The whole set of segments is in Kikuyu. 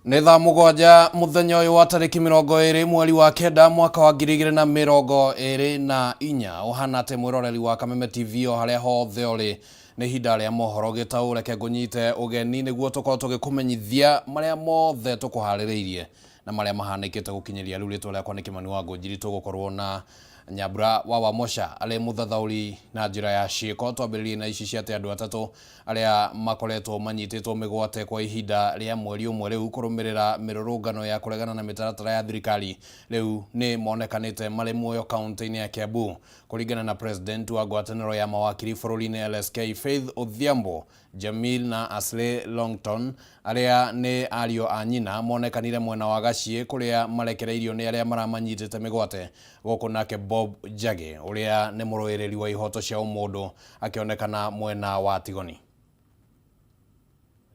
Nĩ thaa 7 mũthenya ũyũ wa tarĩki 20 mweri wa 9 mwaka wa 2024. Ũhana atĩ mwĩroreri wa Kameme TV o harĩa hothe ũrĩ, nĩ ihinda rĩa mohoro gĩtaũ. Reke ngũnyite ũgeni nĩguo tũkorwo tũgĩkũmenyithia marĩa mothe tũkũharĩrĩirie na marĩa mahanĩkĩte gũkinyĩria rĩu. Rĩtwa rĩakwa nĩ Kĩmani wa Ngũnjiri. Tũgũkorwo na Nyambura wa Wamosha arĩ mũthathaũri na njĩra ya ciĩko. Twambĩrĩrie na ici cia atĩ andũ atatũ arĩa makoretwo manyitĩtwo mĩgwate kwa ihinda rĩa mweri ũmwe rĩu kũrũmĩrĩra mĩrũrũngano ya kũregana na mĩtaratara ya thirikari rĩu nĩ monekanĩte marĩ muoyo kaunti-inĩ ya Kiambu. Kũringana na president wa ngwatanĩro ya mawakiri bũrũri-inĩ LSK Faith Odhiambo, Jamil na Asley Longton arĩa nĩ ariũ a nyina monekanire mwena wa Gaciĩ kũrĩa marekereirio nĩ arĩa maramanyitĩte mĩgwate, gũkũ nake Bob Njagi ũrĩa nĩ mũrũĩrĩri wa ihoto cia ũmũndũ akĩonekana mwena wa Tigoni.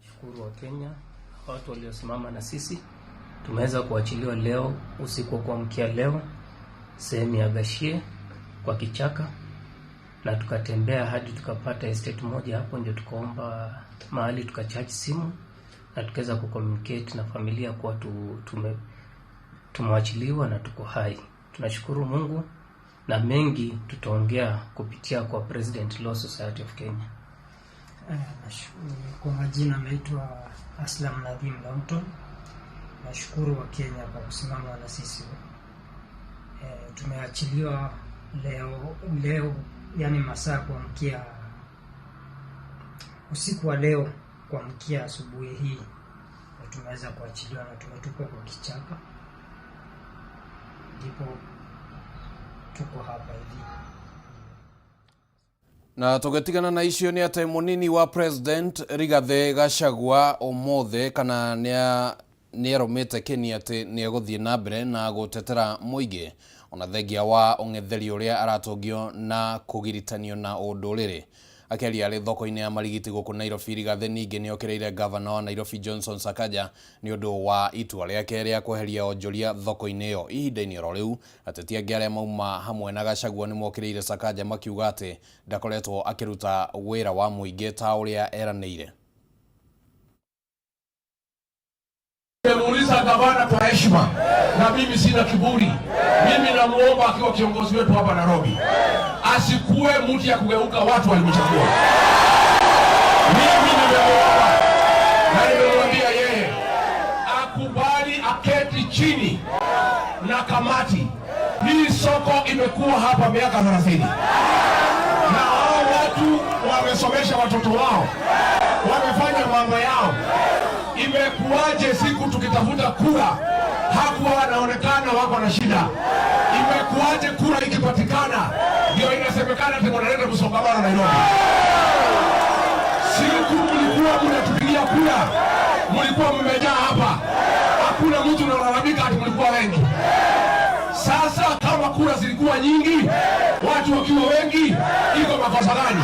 Shukuru wa Kenya, watu waliosimama na sisi. Tumeweza kuachiliwa leo usiku wa kuamkia leo sehemu ya Gashie kwa kichaka, na tukatembea hadi tukapata estate moja hapo, ndio tukaomba mahali tukacharge simu na tukaweza kucommunicate na familia kuwa tumewachiliwa na tuko hai. Tunashukuru Mungu na mengi tutaongea kupitia kwa President Law Society of Kenya. Kwa majina naitwa Aslam Nadhim Longton. Nashukuru wa Kenya kwa kusimama na sisi. Tumeachiliwa leo, leo yani masaa kuamkia usiku wa leo kuamkia asubuhi hii na tumeweza kuachiliwa na tumetupwa kwa kichaka, ndipo tuko hapa hivi. Na tũgĩtigana na icio nĩ atĩ mũnini wa President Rigathĩ Gachagua ũmũthĩ kana nĩarũmĩte kĩni atĩ nĩegũthiĩ na mbere na gũtetera mũingĩ ona thengia wa ũng'etheri ũrĩa aratũngio na kũgiritanio na ũndũrĩrĩ. Akĩaria arĩ thoko-inĩ ya Marigiti gũkũ Nairobi, Rigathĩ ningĩ nĩokĩrĩire gavana wa Nairobi Johnson Sakaja nĩ ũndũ wa itua rĩake rĩa kweheria onjoria thoko-inĩ ĩyo. Ihinda-inĩ oro rĩu, ateti angĩ arĩa mauma hamwe na Gachagua nĩmokĩrĩire Sakaja makiuga atĩ ndakoretwo akĩruta wĩra wa mũingĩ ta ũrĩa eranĩire. Nimemuuliza gavana kwa heshima, na mimi sina kiburi. Mimi namuomba akiwa kiongozi wetu hapa Nairobi, asikuwe mtu ya kugeuka watu walimchagua. Mimi nimemuomba na nimemwambia yeye akubali aketi chini na kamati hii. Soko imekuwa hapa miaka 30 na hao watu wamesomesha watoto wao, wamefanya mambo yao. Imekuwaje siku tukitafuta kura hakuwa wanaonekana wako na shida? Imekuwaje kura ikipatikana ndio inasemekana ati wanaleta msongamano Nairobi? Siku mlikuwa mnatupigia kura, mlikuwa mmejaa hapa, hakuna mtu analalamika ati mlikuwa wengi. Sasa kama kura zilikuwa nyingi, watu wakiwa wengi, iko makosa gani?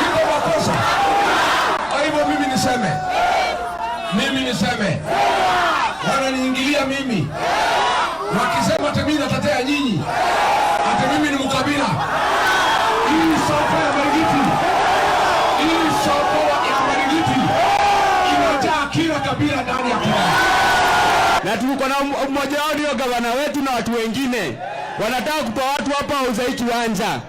Iko makosa? Kwa hivyo mimi niseme, wananiingilia mimi wakisema ati mimi natetea nyinyi, ati mimi ni mkabila. Hii soko ya Marigiti, hii soko ya Marigiti inajaa kila kabila ndani ya Kenya. Na tuko na mmoja wao ndio gavana wetu na watu wengine wanataka kutoa watu hapa wauza hii kiwanja,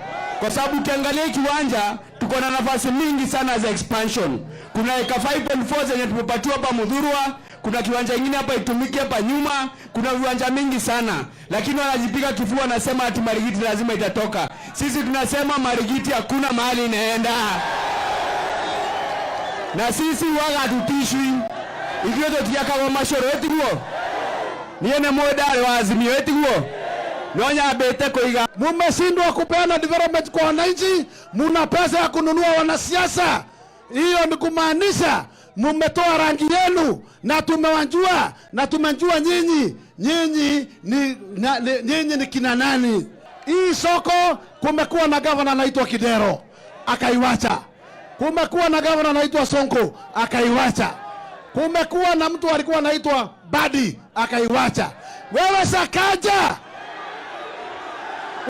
kwa sababu ukiangalia hii kiwanja tuko na nafasi mingi sana za expansion. Kuna eka 5.4 zenye tumepatiwa hapa Muthurwa, kuna kiwanja kingine hapa itumike hapa nyuma, kuna viwanja mingi sana, lakini wanajipiga kifua, wanasema ati Marigiti lazima itatoka. Sisi tunasema Marigiti hakuna mahali inaenda, na sisi waga hatutishwi. Ithuĩ tũtiakaga macoro ĩtiguo niĩ nĩ mũndũ wa Azimio ĩtiguo no nyambĩte kũiga. Mumeshindwa kupeana development kwa wananchi, muna pesa ya kununua wanasiasa. Hiyo ni kumaanisha mumetoa rangi yenu, na tumewajua na tumejua nyinyi nyinyi ni kina nani. Hii soko kumekuwa na gavana anaitwa Kidero akaiwacha, kumekuwa na gavana anaitwa Sonko akaiwacha, kumekuwa na mtu alikuwa anaitwa Badi akaiwacha. Wewe Sakaja,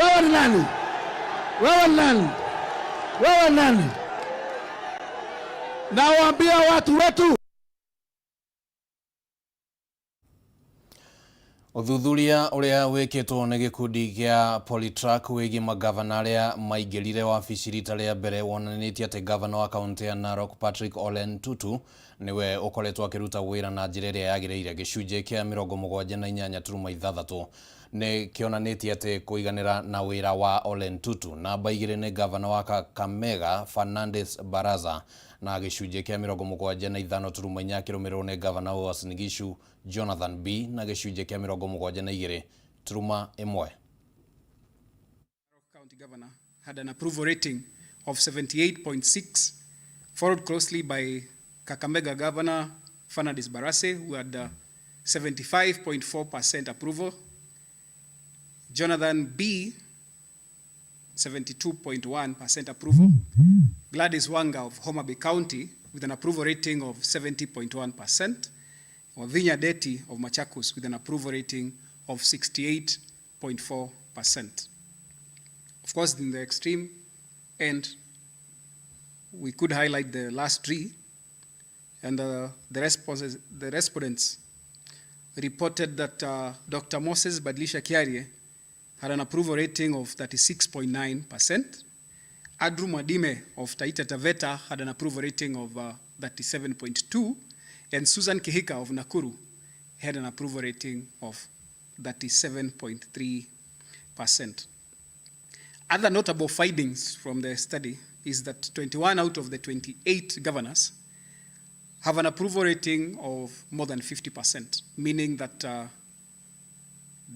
wewe ni nani? Wewe ni nani? Wewe ni nani? Nawaambia watu wetu Ũthuthuria ũrĩa wĩkĩtwo nĩ gĩkundi gĩa Polytrack wĩgiĩ magavana arĩa maingĩrire wabici rita rĩa mbere wonanĩtie atĩ gavana wa kaunti ya Narok Patrick Ole Ntutu nĩwe ũkoretwo akĩruta wĩra na njĩra ĩrĩa yagĩrĩire. Gĩcunjĩ kĩa 78.6 nĩ kĩonanĩtie atĩ kũiganĩra na wĩra wa Ole Ntutu. Namba 2 nĩ gavana wa Kakamega Fernandes Baraza na gĩcunjĩ kĩa 75.4 kĩrũmĩrĩrwo nĩ gavana wa Uasin Gishu Jonathan B na gĩcunjĩ kĩa 72.1. County Governor had an approval rating of 78.6, followed closely by Kakamega Governor Fernandes Barase, who had 75.4% approval, Jonathan B, 72.1% approval, Gladys Wanga of Homa Bay County with an approval rating of 70.1%, Wavinya Deti of Machakos with an approval rating of 68.4%. Of course, in the extreme end, we could highlight the last three, and the respondents reported that Dr. Moses Badilisha Kiarie had an approval rating of 36.9%. Andrew Mwadime of Taita Taveta had an approval rating of 37.2%, and Susan Kihika of Nakuru had an approval rating of 37.3%. Other notable findings from the study is that 21 out of the 28 governors have an approval rating of more than 50%, meaning that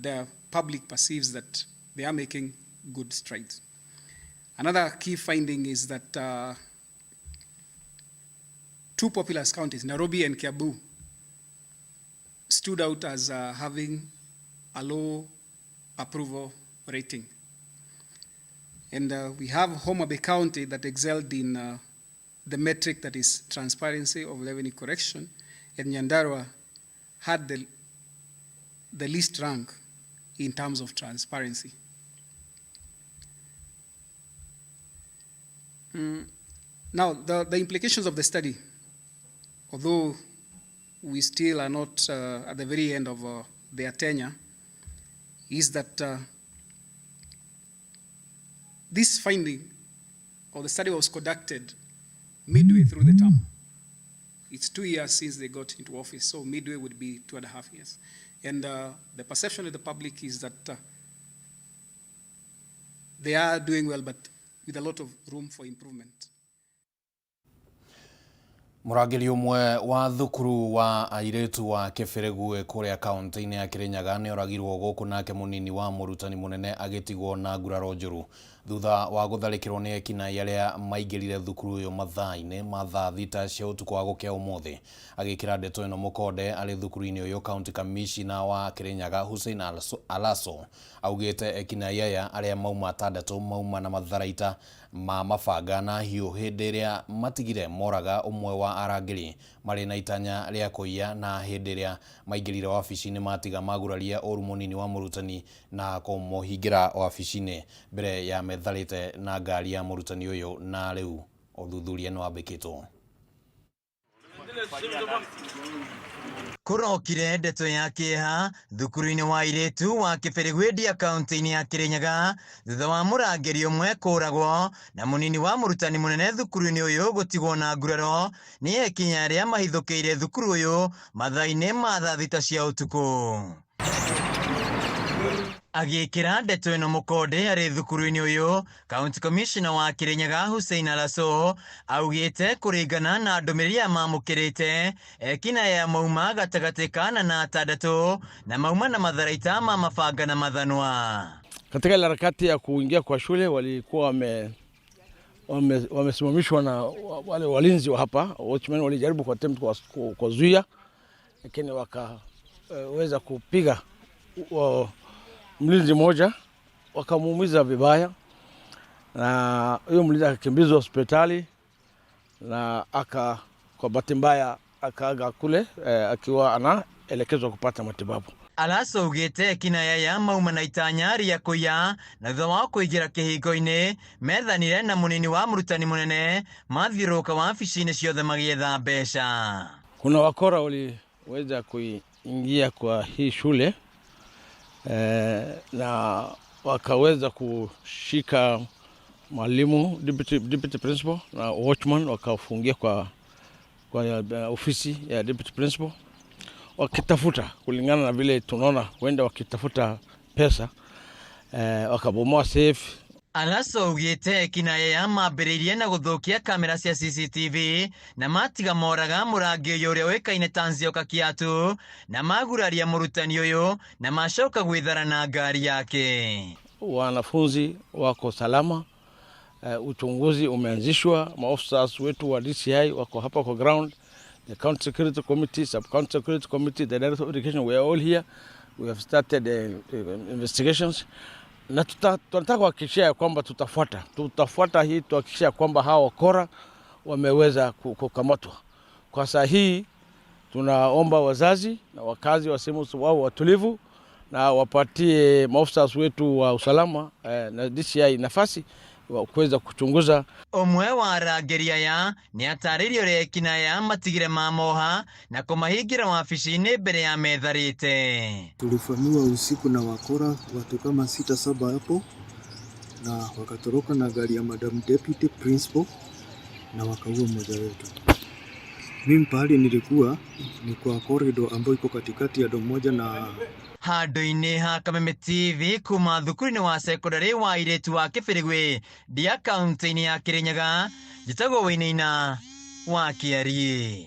the public perceives that they are making good strides. Another key finding is that two populous counties, Nairobi and Kiambu, stood out as having a low approval rating. And we have Homa Bay County that excelled in the metric that is transparency of revenue correction, and Nyandarua had the least rank in terms of transparency. Now, the implications of the study, although we still are not at the very end of their tenure, is that this finding, or the study, was conducted midway through the term. It's 2 years since they got into office, so midway would be 2.5 years. And the perception of the public is that they are doing well, but with a lot of room for improvement. Mũrangĩri ũmwe wa thukuru wa airĩtu wa Kĩbĩrĩgui kũrĩa kaunti-inĩ ya Kĩrĩnyaga nĩ oragirwo gũkũ nake mũnini wa mũrutani mũnene agĩtigwo na nguraro njũru thutha wa gũtharĩkĩrwo nĩ ekinaĩ arĩa maingĩrire thukuru ũyũ mathaa-inĩ ma thaa 6 cia ũtukũ wa gũkĩa ũmũthĩ. Agĩkĩra ndeto ĩno mũkonde arĩ thukuru-inĩ ũyũ, County Commissioner wa Kĩrĩnyaga Hussein Alaso augĩte ekinaĩ aya arĩa mauma 6 mauma na matharaita ma mabanga na hiũ hĩndĩ ĩrĩa matigire moraga ũmwe wa arangĩri marĩ na itanya rĩa kũiya, na hĩndĩ ĩrĩa maingĩrire wabici-inĩ matiga maguraria ũru mũnini wa mũrutani na kũmũhingĩra wabici-inĩ mbere ya metharĩte na ngari ya mũrutani ũyũ, na rĩu ũthuthuria nĩ wambĩkĩtwo. Kũrokire ndeto ya kĩeha thukuru-inĩ wa airĩtu wa Kĩbĩrĩgui kaunti-inĩ ya Kĩrĩnyaga thutha wa mũrangĩri ũmwe kũragwo na mũnini wa mũrutani mũnene thukuru-inĩ ũyũ gũtigwo na nguraro nĩ ekinya arĩa mahithũkĩire thukuru ũyũ mathaa-inĩ ma thaa 6 cia ũtukũ. Agĩkĩra ndeto ĩno mũkonde arĩ thukuru-inĩ ũyũ, County Commissioner wa Kĩrĩnyaga Hussein Alaso augĩte kũringana na ndũmĩrĩri ya mamũkĩrĩte ekinaĩ ya mauma gatagatĩ ka 4 na 6 na mauma na matharaita ma mabanga na mathanwa. Katika ile harakati ya kuingia kwa shule walikuwa wamesimamishwa na wale walinzi wa hapa, watchmen walijaribu kwa attempt kuwazuia, lakini wakaweza kupiga mlinzi mmoja wakamuumiza vibaya, na huyo mlinzi akakimbizwa hospitali na kwa bahati mbaya akaaga kule akiwa anaelekezwa kupata matibabu. Alaso ugĩte ekinaya ya mauma na itanya rĩa kũiya na thutha wa kũingĩra kĩhingo-inĩ methanire na mũnini wa mũrutani mũnene mathiũrũrũka wabici-inĩ ciothe magĩetha mbeca. Kuna wakora waliweza kuingia kwa hii shule na wakaweza kushika mwalimu deputy principal na watchman, wakafungia kwa ofisi ya deputy principal wakitafuta, kulingana na vile tunaona, huenda wakitafuta pesa, wakabomoa safe. Alaso augĩte ekinaĩ mambĩrĩirie na gũthũkia kamera cia CCTV na matiga moraga mũrangi ũyũ ũrĩa ũĩkaine ta Nzioka Kĩatũ na maguraria mũrutani ũyũ na macoka gwĩthara na ngari yake. Wanafunzi wako salama. Uchunguzi umeanzishwa, maofisa wetu wa DCI wako hapa kwa ground, the county security committee, sub county security committee, the director of education, we are all here. We have started investigations na tunataka kuhakikishia kwamba tutafuata hii, tuhakikishia kwamba hawa wakora wameweza kukamatwa. Kwa saa hii tunaomba wazazi na wakazi wa sehemu wao watulivu na wapatie maofisa wetu wa usalama na DCI nafasi wa kuweza kuchunguza. Ũmwe wa arangĩri aya nĩ atarĩirie ũrĩa ekinaĩ matigire mamoha na kũmahingĩra wabici-inĩ mbere ya metharĩte. Tulivamiwa usiku na wakora watu kama 6-7 hapo, na wakatoroka na gari ya Madam Deputy Principal na wakaua mmoja wetu. Mimi pahali nilikuwa ni kwa corridor ambayo iko katikati ya dom moja na Handũ-inĩ ha Kameme TV kuma thukuru-inĩ wa sekondarĩ wa airĩtu wa Kĩbĩrĩgwĩ Ndia kaunti-inĩ ya Kĩrĩnyaga, njĩtagwo Wainaina wa Kĩariĩ.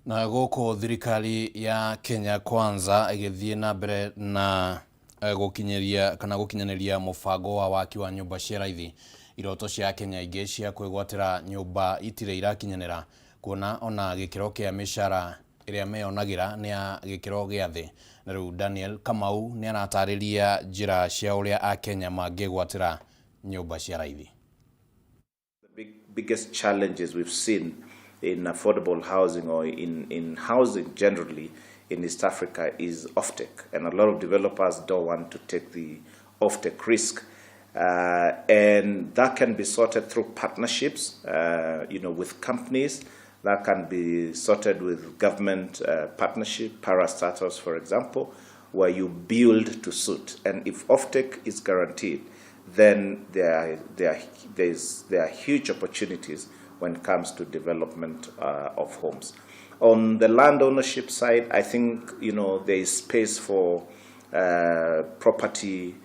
Na gũkũ thirikari ya Kenya Kwanza ĩgĩthiĩ na mbere na gũkinyĩria kana gũkinyanĩria mũbango wa waki wa nyũmba cia raithi, iroto cia Kenya ingĩ cia kwĩgwatĩra nyũmba itirĩ irakinyanĩra, kuona ona gĩkĩro kĩa mĩcara ĩrĩa meyonagĩra nĩ ya gĩkĩro gĩa thĩ. Na rĩu Daniel Kamau nĩ aratarĩria njĩra cia ũrĩa Akenya mangĩgwatĩra nyũmba cia raithi. The biggest challenges we've seen in affordable housing or in housing generally in East Africa is offtake, and a lot of developers don't want to take the offtake risk, and that can be sorted through partnerships, with companies. That can be sorted with government partnership, parastatals, for example, where you build to suit. And if offtake is guaranteed, then there are huge opportunities when it comes to development of homes. On the land ownership side, I think there is space for property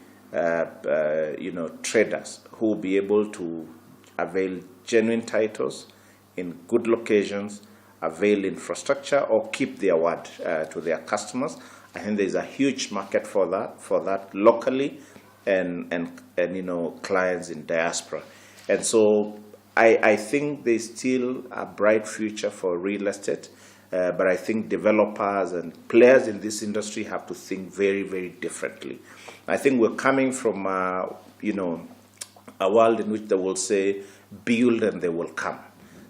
traders who will be able to avail genuine titles in good locations, avail infrastructure, or keep their word to their customers. I think there is a huge market for that locally, and clients in diaspora. And so I think there's still a bright future for real estate, but I think developers and players in this industry have to think very, very differently. I think we're coming from a world in which they will say, build and they will come.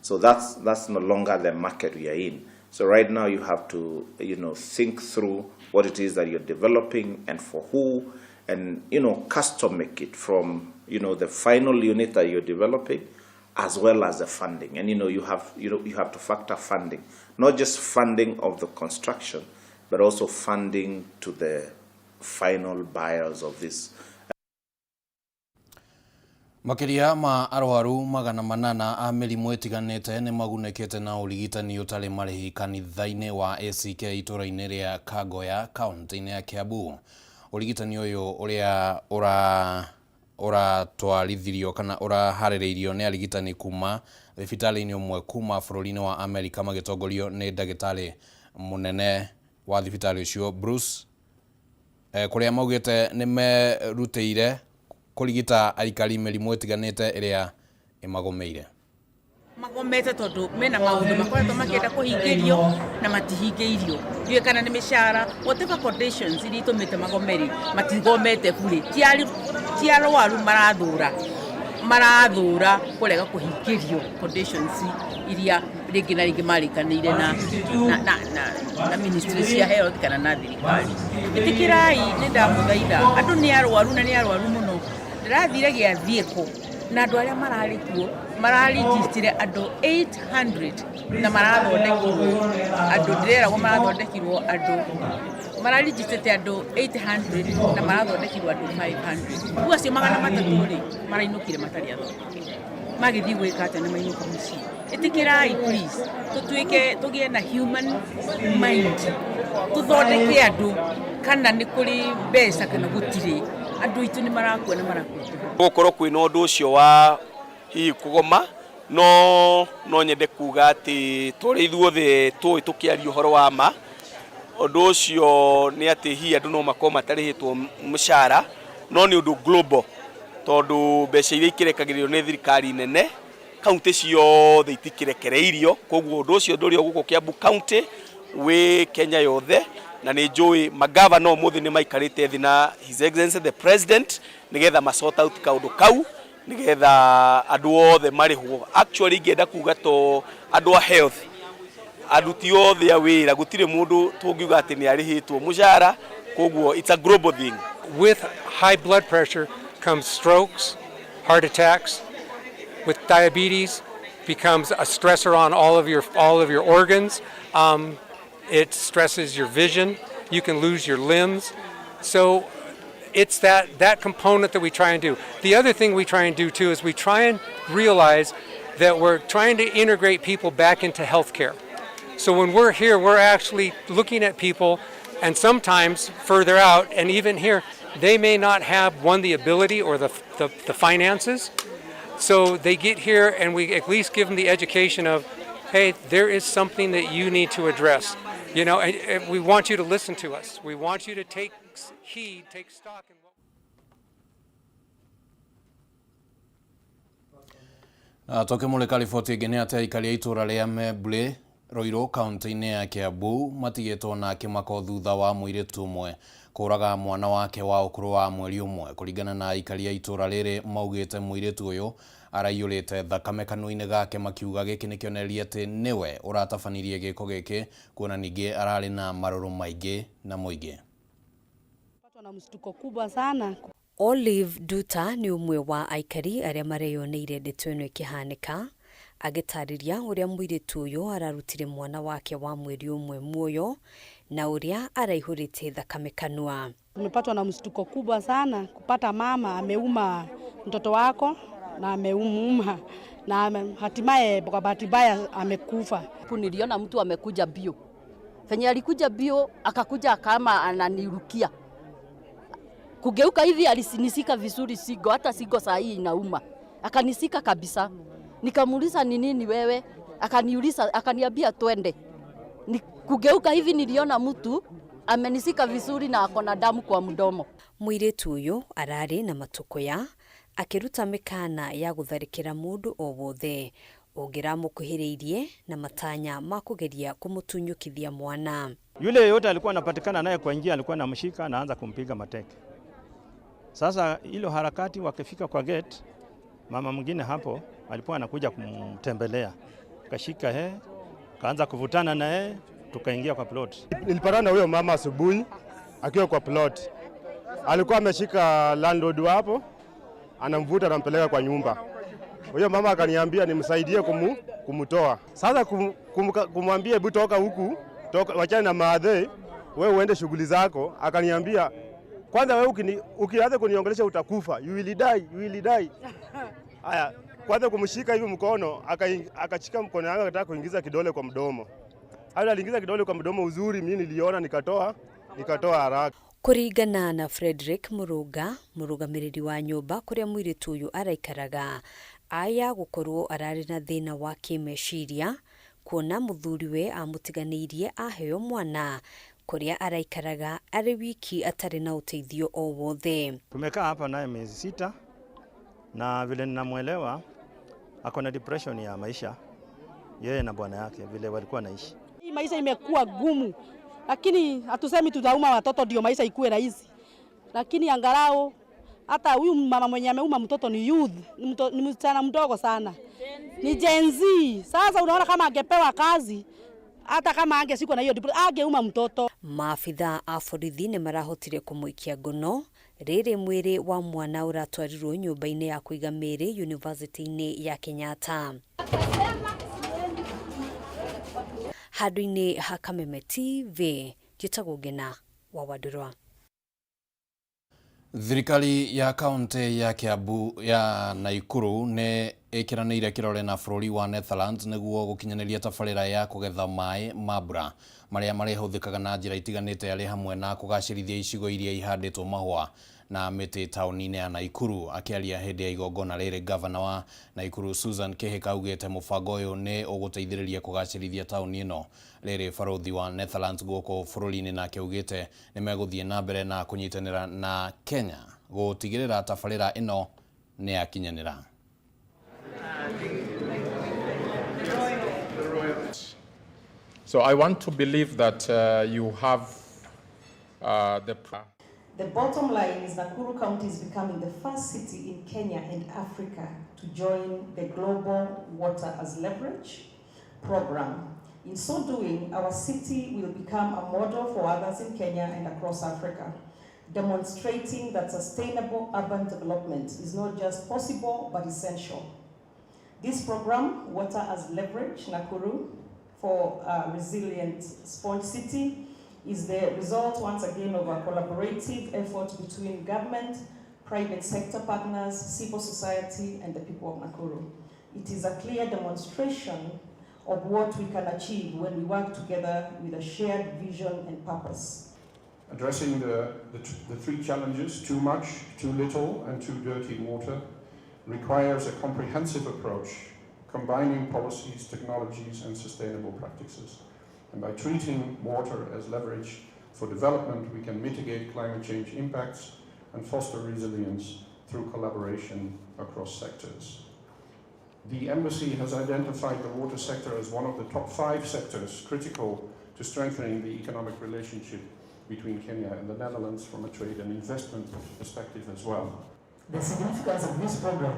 So that's no longer the market we are in. So right now you have to, think through what it is that you're developing and for who, and, custom make it from, the final unit that you're developing, as well as the funding. And, you have to factor funding, not just funding of the construction, but also funding to the final buyers of this. Makiria ma arwaru 800 a mĩrimũ ĩtiganĩte nĩ magunĩkĩte na ũrigitani ũtarĩ marĩhi kanitha-inĩ wa ACK itũũra-inĩ rĩa Kagoya kaunti-inĩ ya Kiambu. Ũrigitani ũyũ ũrĩa ũratwarithirio kana ũraharĩrĩirio nĩ arigitani kuma thibitarĩ-inĩ ũmwe kuma bũrũri-inĩ wa Amerika magĩtongorio nĩ ndagĩtarĩ mũnene wa thibitarĩ ũcio Bruce, kũrĩa maugĩte nĩ merutĩire kũrigita aikari mĩrimũ ĩtiganĩte ĩrĩa ĩmagũmĩire. Magomete tondu mena maundu makoretwo makienda kuhingĩrio na matihingĩirio, ndiũĩ kana nĩ mĩcara, whatever conditions iria itũmĩte magomeri matigomete bure, ti arwaru marathũra kũrega kũhingĩrio conditions iria rĩngĩ na rĩngĩ marĩkanĩire na ministry cia health kana na thirikari. Ĩtĩkĩrai, nĩ ndamũthaitha, andũ nĩ arwaru na nĩ arwaru mũno. Ndĩrathire gĩathiĩko na andũ arĩa mararĩ kuo mararigitire andũ 800 na marathondekirwo andũ, ndĩreragwo marathondekirwo andũ Mararigitĩte andũ 800 na marathondekirwo andũ 500. Rĩu acio 300 rĩ, marainũkire matarĩ athondeke. Magĩthiĩ gwĩka atĩa na mainũka mũciĩ? Ĩtĩkĩrai please, tũtuĩke tũgĩe na human mind, tũthondeke andũ kana nĩ kũrĩ mbeca kana gũtirĩ, andũ aitũ nĩ marakua na marakua tũhũ. Gũkorwo kwĩna ũndũ ũcio wa hihi kũgoma, no no nyende kuga atĩ tũrĩ ithuothe tũĩ tũkĩaria ũhoro wa ma, ũndũ ũcio nĩ atĩ hihi andũ no makorwo matarĩhĩtwo mũcara, no nĩ ũndũ global, tondũ mbeca iria ikĩrekagĩrĩrio nĩ thirikari nene, kaunti ciothe itikĩrekereirio, koguo ũndũ ũcio ndũrĩ o gũkũ Kiambu County, wĩ Kenya yothe, na nĩ njũĩ magavana ũmũthĩ nĩ maikarĩte thĩ na His Excellency the President, nĩgetha ma sort out kaũndũ kau, nĩgetha andũ othe marĩhwo. Actually ingĩenda kuga to andũ a health, aruti othe a wĩra, gũtirĩ mũndũ tũngiuga atĩ nĩ arĩhĩtwo mũcara, koguo it's a global thing. With high blood pressure comes strokes, heart attacks. With diabetes becomes a stressor on all of your organs. It stresses your vision. You can lose your limbs. So it's that component that we try and do. The other thing we try and do too is we try and realize that we're trying to integrate people back into healthcare. So when we're here, we're actually looking at people, and sometimes further out, and even here, they may not have, one, the ability or the finances. So they get here and we at least give them the education of, hey, there is something that you need to address. And we want you to listen to us. We want you to take heed, take stock in what Na tũkĩmũrĩka riboti ĩngĩ nĩ atĩ aikari a itũũra rĩa Membule Ruiru kaunti-inĩ ya Kiambu matigĩtwo na kĩmako thutha wa mũirĩtu ũmwe kũraga mwana wake wa ũkũrũ wa mweri ũmwe. Kũringana na aikari a itũũra rĩrĩ, maugĩte mũirĩtu ũyũ araiyũrĩte thakame kanua-inĩ gake, makiuga gĩkĩ nĩ kĩonereria atĩ nĩwe ũratabanirie gĩko gĩkĩ, kuona ningĩ ararĩ na marũrũ maingĩ na mũingĩ. Na mshtuko kubwa sana. Olive Duta nĩ ũmwe wa aikari arĩa mareyoneire ndeto ĩno ĩkĩhanĩka, agĩtarĩria ũrĩa mũirĩtu ũyũ ararutire mwana wake wa mweri ũmwe muoyo na ũrĩa araihũrĩte thakame kanua. Tumepatwa na mshtuko kubwa sana kupata mama ameuma mtoto wako na ameumuma na hatimaye kwa bahati mbaya amekufa. Niliona mtu amekuja bio. Venye alikuja bio akakuja kama ananirukia. Kugeuka hivi alinisika vizuri sigo, hata sigo saa hii inauma. Akanisika kabisa. Nikamuuliza ni nini wewe? Akaniuliza, akaniambia twende. Ni kugeuka hivi niliona mtu amenisika vizuri na ako na damu kwa mdomo. Mũirĩtu ũyũ ararĩ na matũkũya akĩruta mĩkana ya gũtharĩkĩra mũndũ o wothe ũngĩramũkuhĩrĩirie na matanya ma kũgeria kũmũtunyũkithia mwana. Yule yeyote alikuwa anapatikana naye kwa njia alikuwa anamshika anaanza kumpiga mateke. Sasa hilo harakati wakifika kwa gate, mama mwingine hapo alikuwa anakuja kumtembelea. Kashika kaanza kuvutana na yeye, tukaingia kwa plot. Nilipatana na huyo mama asubuhi akiwa kwa plot. Alikuwa ameshika landlord hapo, anamvuta anampeleka kwa nyumba. Huyo mama akaniambia nimsaidie kumtoa. Sasa kumwambia hebu toka huku, toka, wachana na maadhe, wewe uende shughuli zako. Akaniambia kwanza wewe ukianza kuniongelesha utakufa, you will die, you will die. Haya, kwanza kumshika hivi mkono, akashika mkono wangu akataka kuingiza kidole kwa mdomo. Hata aliingiza kidole kwa mdomo uzuri, mimi niliona nikatoa haraka. Kũringana na Frederick Mũrũnga, mũrũgamĩrĩri wa nyũmba kũrĩa mũirĩtu ũyũ araikaraga, aya gũkorwo ararĩ na thĩna wa kĩmeciria kuona mũthuriwe amũtiganĩirie aheo mwana kũrĩa araikaraga arĩ wiki atarĩ na ũteithio o wothe. Tumekaa hapa naye miezi 6 na vile ninamuelewa ako na depression ya maisha, yeye na bwana yake vile walikuwa naishi. Hii maisha imekuwa gumu, lakini hatusemi tutauma watoto ndio maisha ikue rahisi, lakini angalau hata huyu mama mwenye ameuma mtoto ni youth, ni msichana mdogo sana, ni Gen Z. Sasa unaona kama angepewa kazi, hata kama angeshikwa na hiyo depression, angeuma mtoto. Maabithaa a borithi nĩ marahotire kũmũikia ngono rĩrĩ mwĩrĩ wa mwana ũratwarirwo nyũmba-inĩ ya kũiga mĩĩrĩ yunivasĩtĩ-inĩ ya Kenyatta. Handũ-inĩ ha Kameme TV, njĩtagwo Ngina wa Wandũrwa. Thirikari ya kaunti ya Kiambu ya Naikuru nĩ ĩkĩranĩire kĩrore na bũrũri wa Netherlands nĩguo gũkinyanĩria tabarĩra ya kũgetha maĩ ma mbura marĩa marĩhũthĩkaga na njĩra itiganĩte arĩ hamwe na kũgacĩrithia icigo iria ihandĩtwo mahũa na mĩtĩ taũni-inĩ ya Naikuru. Akĩaria hĩndĩ ya igongona rĩrĩ, gavana wa Naikuru Susan Kihika augĩte mũbango ũyũ nĩ ũgũteithĩrĩria kũgacĩrithia taũni ĩno. Rĩrĩ barũthi wa Netherlands gũkũ bũrũri-inĩ nake augĩte nĩ megũthiĩ na mbere na kũnyitanĩra na Kenya gũtigĩrĩra tabarĩra ĩno nĩ yakinyanĩra. So I want to believe that you have the... The bottom line is Nakuru County is becoming the first city in Kenya and Africa to join the Global Water as Leverage program. In so doing, our city will become a model for others in Kenya and across Africa, demonstrating that sustainable urban development is not just possible, but essential. This program, Water as Leverage Nakuru, for a resilient sponge city, is the result once again of a collaborative effort between government, private sector partners, civil society, and the people of Nakuru. It is a clear demonstration of what we can achieve when we work together with a shared vision and purpose. Addressing the three challenges, too much, too little, and too dirty water, requires a comprehensive approach, combining policies, technologies, and sustainable practices. And by treating water as leverage for development, we can mitigate climate change impacts and foster resilience through collaboration across sectors. The embassy has identified the water sector as one of the top 5 sectors critical to strengthening the economic relationship between Kenya and the Netherlands from a trade and investment perspective as well. The significance of this program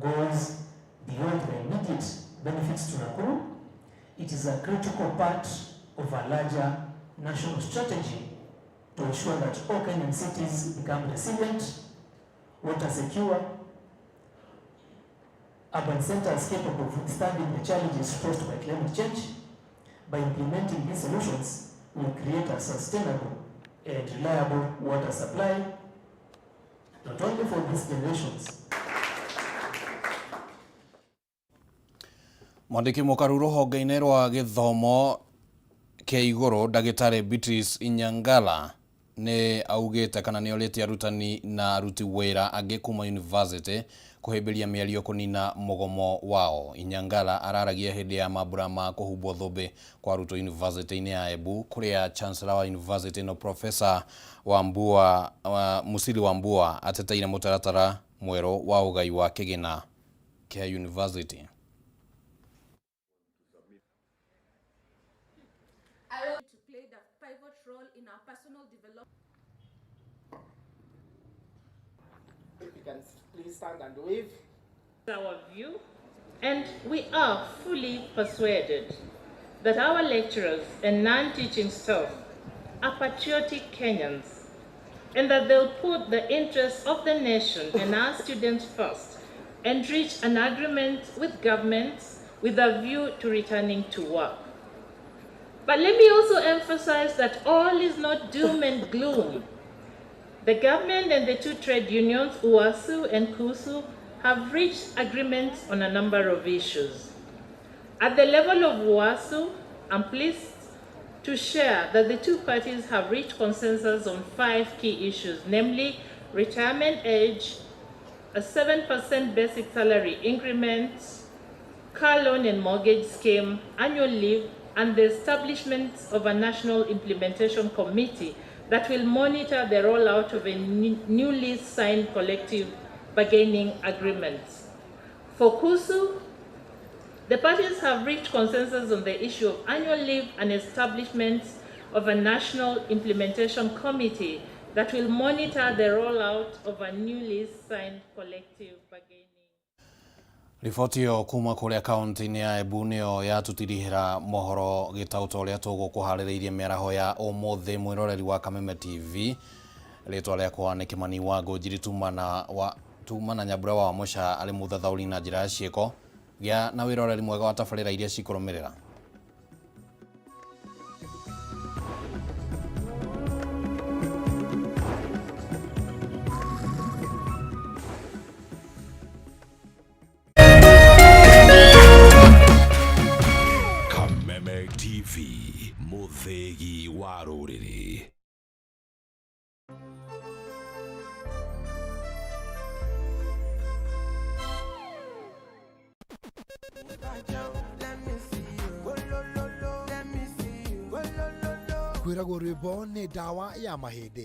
goes beyond the immediate benefits to Nakuru. It is a critical part of a larger national strategy to ensure that all Kenyan cities become resilient, water secure, urban centers capable of withstanding the challenges posed by climate change. By implementing these solutions, we will create a sustainable and reliable water supply, not only for these generations. Mwandĩki mũkaru rũhonge-inĩ rwa gĩthomo kĩa igũrũ ndagĩtarĩ Beatrice Inyangala nĩ augĩte kana nĩ orĩtie arutani na aruti wĩra angĩ kuma university kũhĩmbĩria mĩario kũnina mũgomo wao. Inyangala araragia hĩndĩ ya mambura ma kũhumbwo thũmbĩ kwa arutwo university-inĩ ya Embu kũrĩa Chancellor wa university ĩno Professor Wambua Musili Wambua ateteire mũtaratara mwerũ wa ũgai wa kĩgĩna kĩa university. Please stand and wave. Our view, and we are fully persuaded that our lecturers and non-teaching staff are patriotic Kenyans and that they'll put the interests of the nation and our students first and reach an agreement with governments with a view to returning to work. But let me also emphasize that all is not doom and gloom. The government and the two trade unions, UASU and KUSU, have reached agreements on a number of issues. At the level of UASU, I'm pleased to share that the two parties have reached consensus on 5 key issues, namely retirement age, a 7% basic salary increment, car loan and mortgage scheme, annual leave, and the establishment of a national implementation committee that will monitor the rollout of a newly signed collective bargaining agreement. For KUSU, the parties have reached consensus on the issue of annual leave and establishment of a national implementation committee that will monitor the rollout of a newly signed collective bargaining. Riboti ĩyo kuma kũrĩa kaunti-inĩ ya Embu nĩyo yatũtirihĩra mohoro gĩtaũ ta ũrĩa tũgũkũharĩrĩirie mĩaraho ya ũmũthĩ. Mwĩroreri wa Kameme TV, rĩtwa rĩakwa nĩ Kĩmani wa Ngũnjiri, tuma na Nyambura wa Mũca arĩ mũthathaũri na njĩra ya ciĩko. Gĩa na wĩroreri mwega wa tabarĩra iria cikũrũmĩrĩra. Kwĩragwo rwĩmbo nĩ ndawa ya mahĩndĩ.